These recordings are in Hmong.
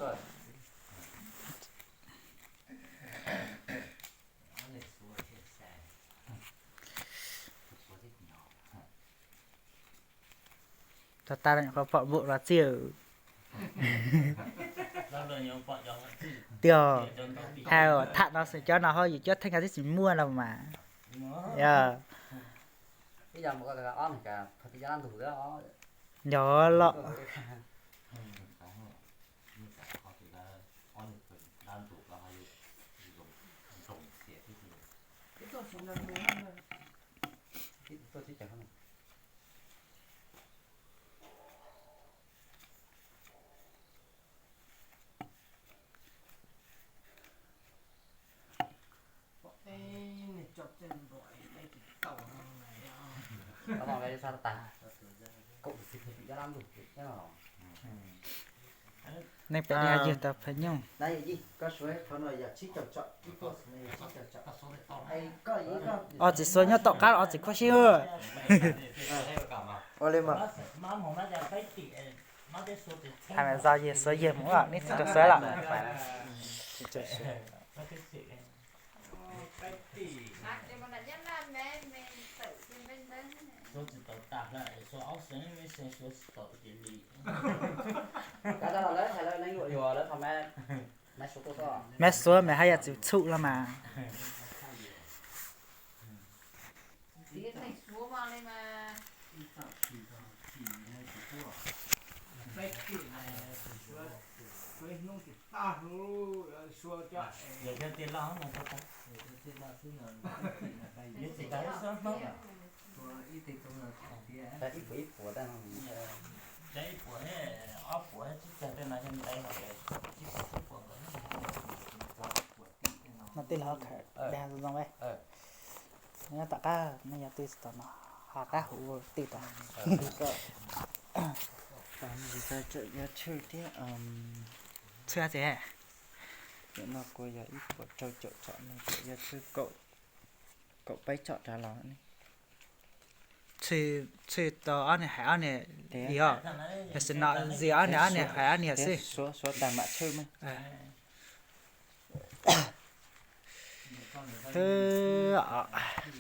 Tau tas nyuam qhuav pom npaum los txiv. Tiag, hais tham no xwb cov no ho yus cov theej nkaus twb tsis muaj no mas. Yog, yog los. Nej pem nej yug tau phav nyuj. Ob txiv xuas nyob tom qab, ob txiv khuab sib. Hais mas zog yig xuav yig mus, nej txiv rau xuav lawm. Mab xuav mas haj yam txwm txhum los mas. No tej los khawm dag zoo zoo li. Nyob tom qab nej yog twg tom no, ho qab hauv twg tom. Tshwj thiab. Tam no kuv yog ib puas rau caum tsom neeg, kuv yog tshwj kaum peb tsom rov los. Tshwj tau ob niag hais ob niag, yog, tam sim no zis ob niag ob niag hais ob niag xwb.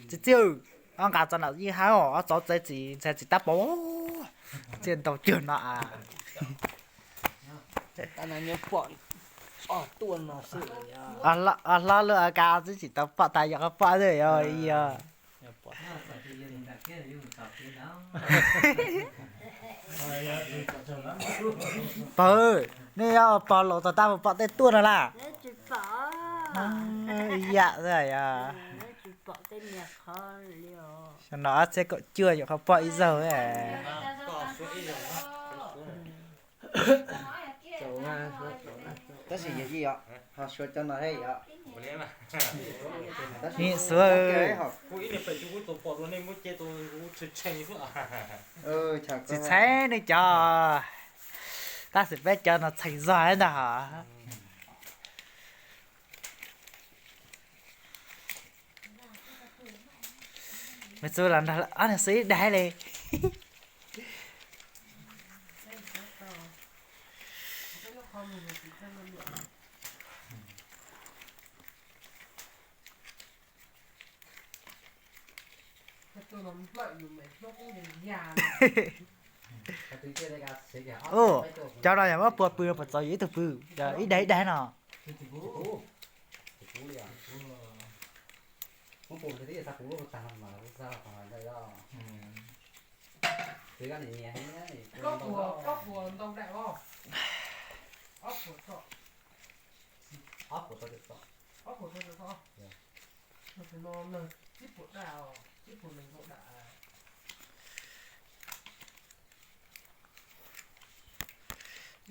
Txiv txiv, ob nqa txog nram yeej hab os, ob txov txev txiv ntxhais txiv tab pov, txiaj ntau cuag no as. Ob hlob lub a kas twb tsis tau pom tas yog qhov pom xwb yog. Pawg, nej yog pog laus tog tab mus pom tej tuaj no las. Ib yam xwb yog. Xyoo no ob txhiab kaum cuaj nyuam qhuav pom ib zaug. Tab sis yog yij os, ho suav cov no thiab yom. Yij suav. Tsis txheeb nej cov, tab sis peb cov no txheem zog ntag hos. Me txu los nrog ob niag xwb ib daig li. Ub, cov no yog muab pua pw puas txaus yus ib tug pw, ib daig ib daig no.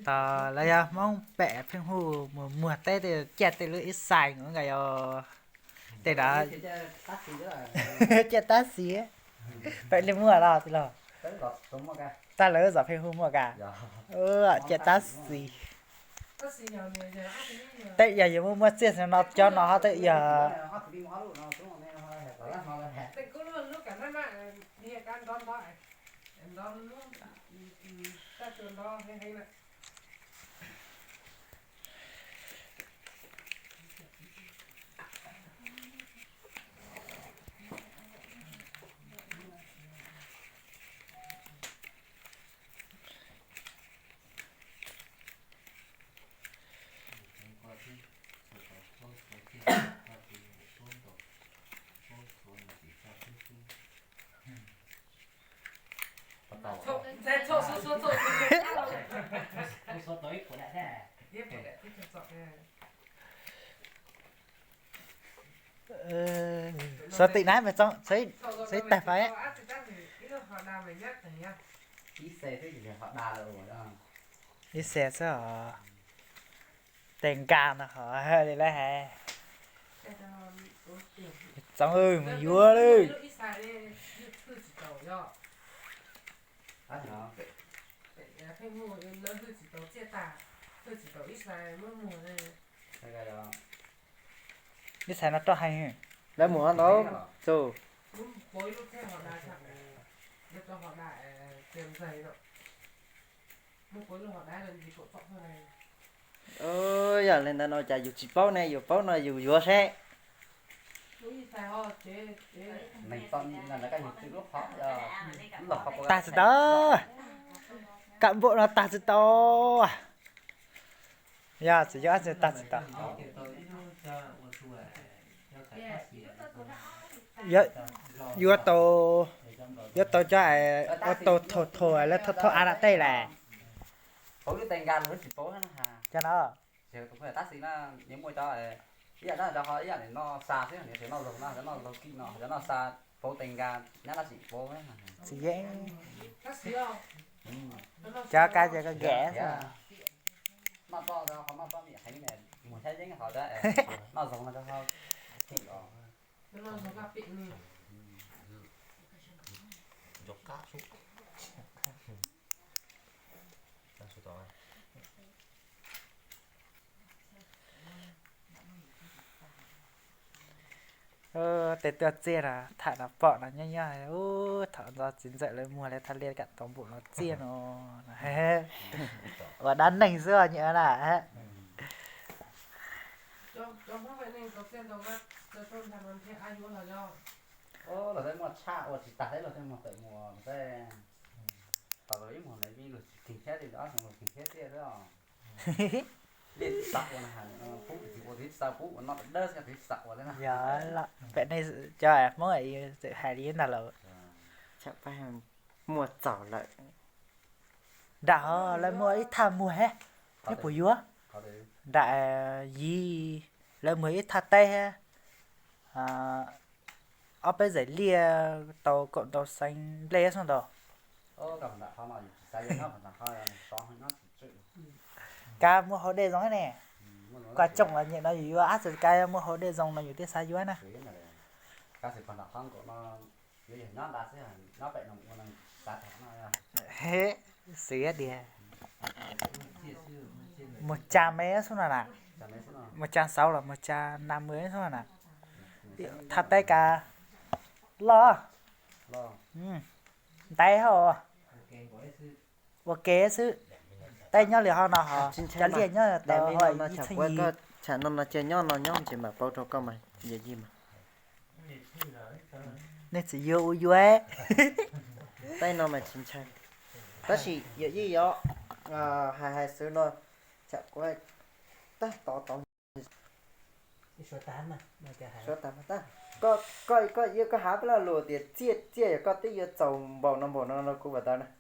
Tos lawv yog Hmoob pem pheej hu mus muag teb tej, ciaj tej lub ib xais nkaus yog tej no. Ciaj tab xis, pem li muaj los tsis los? Tab lawv zam pheej hu muaj kas. Ciaj tab xis. Tej yog yuav muaj muaj txiaj xwb no, cov no ho tej yog. Xov tim na mas txog, txog ib tag fais. Ib xees xwb os. Tes nkas no hov li lawm hais. Txoov mus yuav lawm. Ib xais no roj heev. Lawv mus ntau txug. Yog li ntawd no cas yus tsis paub ne, yus paub no yus yuav seb. Tag tsis tau, kab npauj no tag tsis tau. Yog tsis yuav tsis tag tsis tau. Yuav tau, yuav tau cov ua tau thau thau lawv thauj thauj av dam tej lawm. Cov no. Tab sis na, nws muaj cov ib yam cov ho ib yam nws noj xa xwb, nws noj zaug no, cov noj zaug kib no, cov noj xa pauv tes nkas nyab tab sis pauv. Tsis yeej. Cov kab ces koj gem xwb. Noj txoj, noj txoj me heev, mus xyab yeeb ho noj zaug no cov ho. Tej tuaj txiaj no tham no pom no nyob nyob ub, thaum ntxov txiv ntxawm lawv muag lawv thaj liaj kam tau npaum no txiaj no. Ua dab neeg xwb os nyuam na. Los tej muaj tshaj ua tsis tag thiab, los tej muag tawm mus tej, tau ib muag ntawd vim luag tsis kheev thiab li, ob xyoo luag kheev thiab tiag xwb os. Pub ua tiv xav pub ua noj dawb xwb tiv xav ua thiab na. Yog pem nej cov Hmoob txawm hais li ntag lauj. Muaj txaus lawm. Nram ho lawv muaj ib thaj muag thiab, neb puas yuav? Nram yim lawv muag ib thaj teb thiab, ob peb zais liaj tau kaum ntau xeev nplej xwb ntag. Kab muaj hauv dej zoo ne. Kuv tsoom los nyem no yus yuav ab txwv kab muaj hauv dej zoo no yus thiaj xav yuav na. Xwb tiag. Muag tsa me xwb no na. Muag tsa xauv los muag tsa na me xwb no na. Thaj teb kab loj, ntev hos, ua ke xwb. Teb nyob li ho no hos cov liaj nyob tau ho ib txheej yim. Tsham no no cia nyob no nyob ces mam pauv rau koj mas yawm yij mas. Nej txawm yuav ua yuav. Tej no mas tsis ntshai. Tab sis yawm yij yog hais hais xwb no, tsham kuv tag tod tod. Suav tas mas tag, koj, koj yuav koj hab peb lo lus tias txiaj txiaj yog koj twb yuav txaus npaum no npaum no no kuv puas tau na.